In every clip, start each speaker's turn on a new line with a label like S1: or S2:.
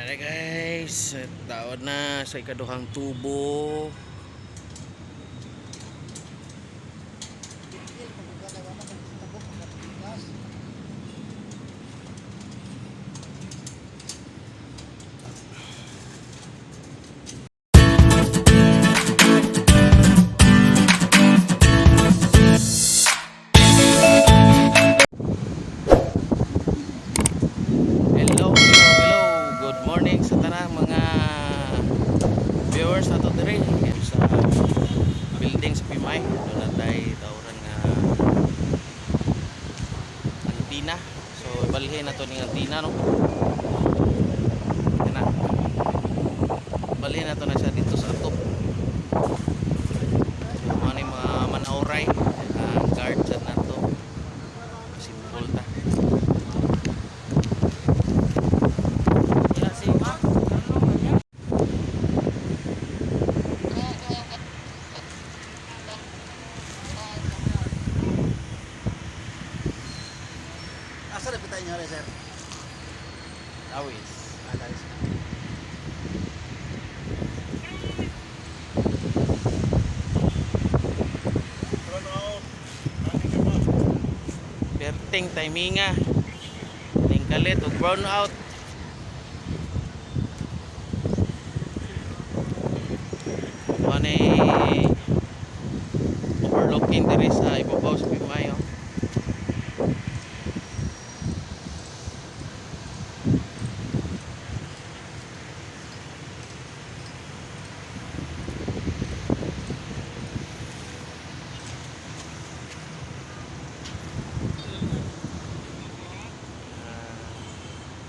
S1: Alright guys, taon na sa ikaduhang tubo. Hello, hello, hello. Good morning sa tanang mga viewers nato diri sa building sa Pimay. Doon na tayo tawran nga antina. So balhin na to ning antina, no. Kana. Balhin na to na siya dito sa atop. So mga ni mga manauray ang guard sa nato. Simple ta.
S2: Wala si Mark. Carlo, ganyan.
S3: Asa na pitay niyo, sir?
S1: Awis.
S3: Ah, guys.
S1: Perting timinga. Tingkalit og brown out. Mane overlooking diri sa ibabaw sa Pimay, oh.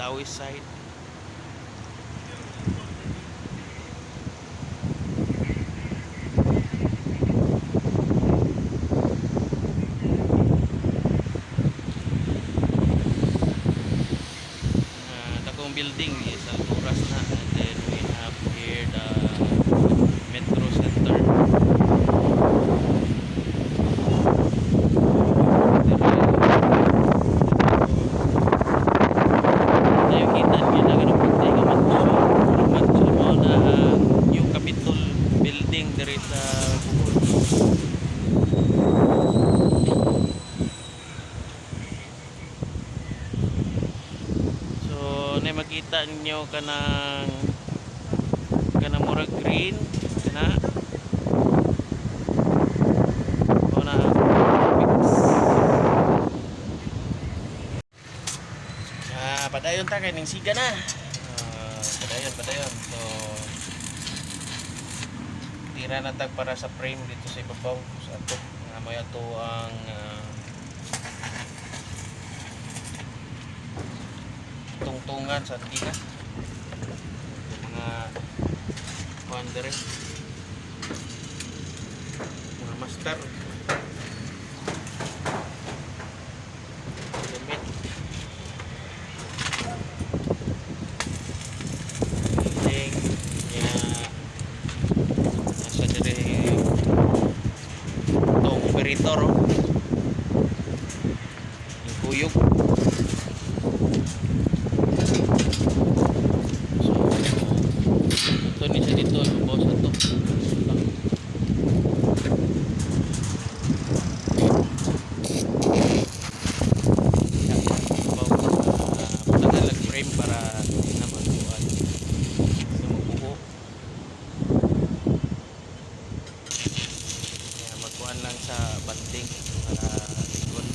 S1: Tawi side. Dakong building is Alturas na, and then we have here the Metro Center. Tayo kita niyo na ganun punta nga mansion. Mansion mo na ang New Capitol Building diri sa Bohol. So, na makita ninyo kanang murag green kana. Mao na ang mix. Ah, padayon ta kay ning siga na. Ah, padayon, padayon. So tira na tag para sa frame dito sa ibabaw sa ato. Nga may ato ang tungtungan sa antina. Yung mga kuan dere. Mga master. Gamit. Building niya nasa dire itong operator, oh. Yung kuyog. So ito ni siya dito ibabaw sa to. Ibabaw, Tagalog frame para hindi na magkuhan, hindi na mabuho. Kaya magkuhan lang sa banding para likod.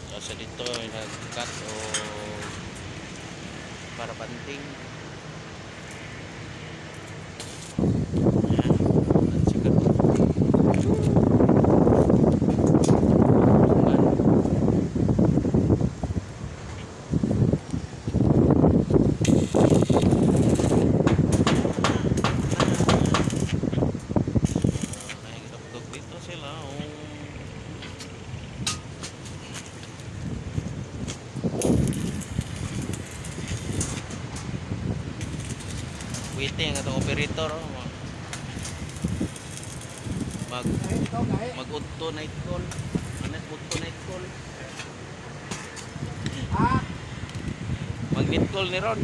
S1: So sa dito nag-cut o para banding. Yan. Sikat. Waiting atong operator, oh. Mag mag udto night call. Ano, udto night call? Mag night call ni Ron.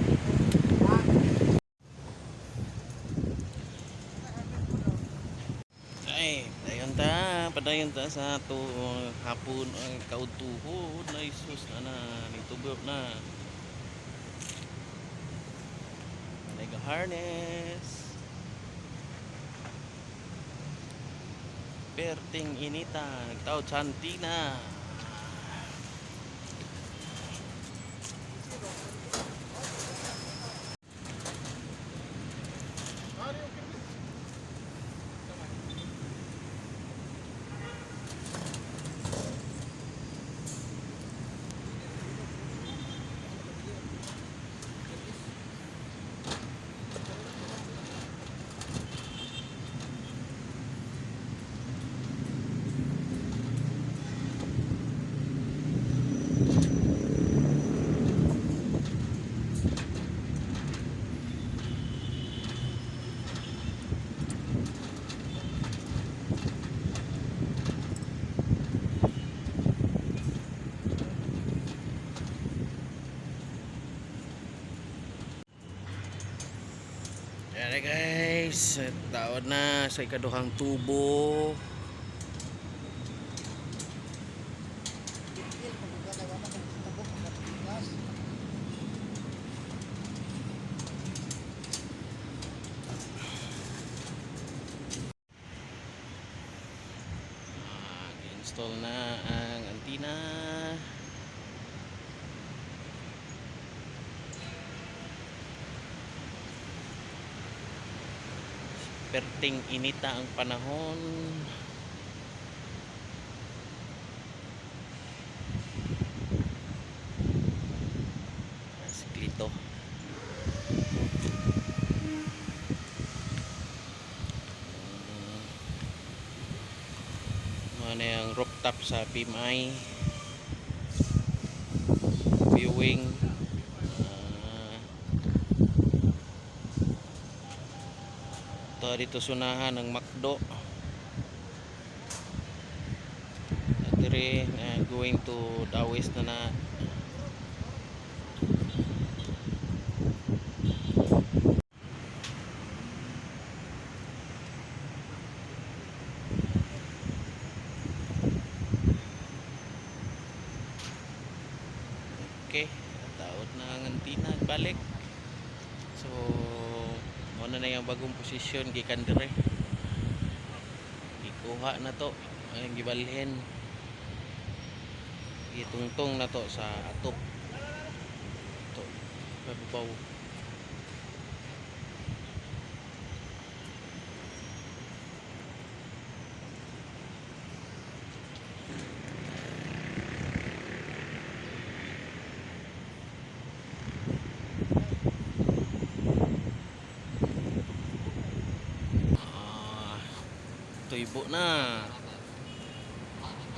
S1: Ay, padayon ta sa to hapon ang kaudtuhod na isus na na nitubo na. Nega harness. Perting inita, nagtaod santina. Ayan na guys, taon na sa ikaduhang tubo. Install na ang antina. Perting inita ang panahon. Siklito. Mga na yung rooftop sa PMI. Viewing. Ito dito sunahan ng McDo. At dire going to Dawis na na. Okay, taot na ang antina balik. So, muna na yung bagong posisyon gikan dire. Gikuha na to, ay gibalhin. Gitungtong na to sa atop. To, babaw. Ah, tuybo na.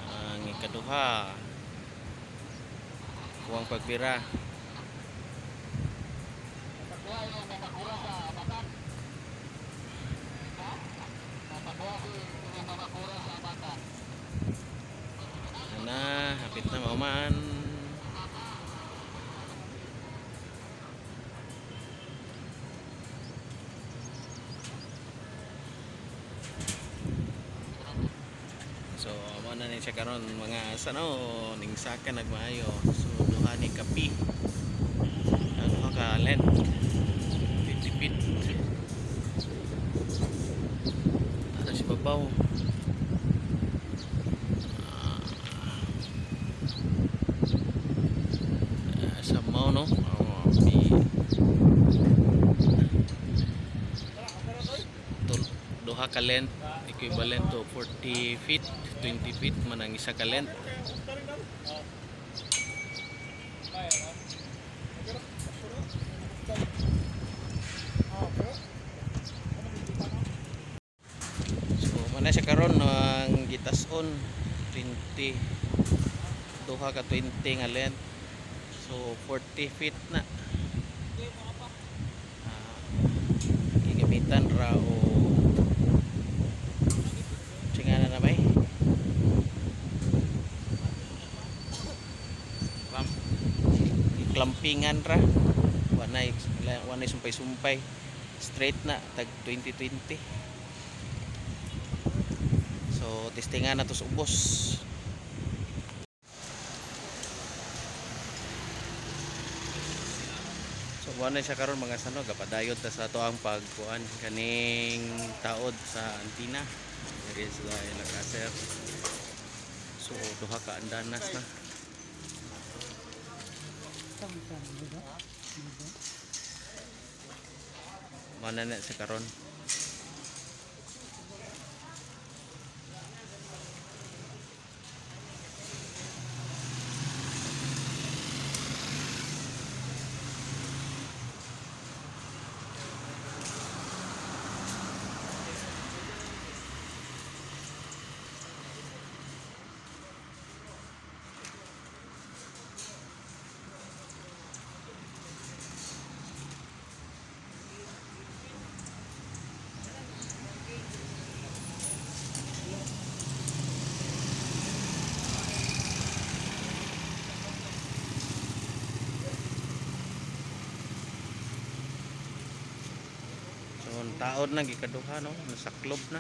S1: Ang ikaduha. Kuwang pagbira. Ano na, hapit na mauman. So, amo na ni siya karon mga sano ning saka nagmaayo. So, duha ni kapi. Ang duha ka length 50 feet. Para si babaw. Sa mao no. Oh, duha ka length equivalent to 40 feet, 20 feet man ang isa ka length. So man na siya karon ang gitason 20, duha ka 20 nga length. So 40 feet na. Ah. Gitan ra o Chingana na bay? Klampingan ra. Wanay sumpay-sumpay. Straight na tag 2020. So testingan na to sa ubos. So buwan na siya karon, mga sano, gapadayod ta sa ato ang pagkuan kaning taod sa antina. Diri sa Lakaser. So duha ka andanas na. Mana na siya karon. So ang taod na gikaduha, no, nasaklob na.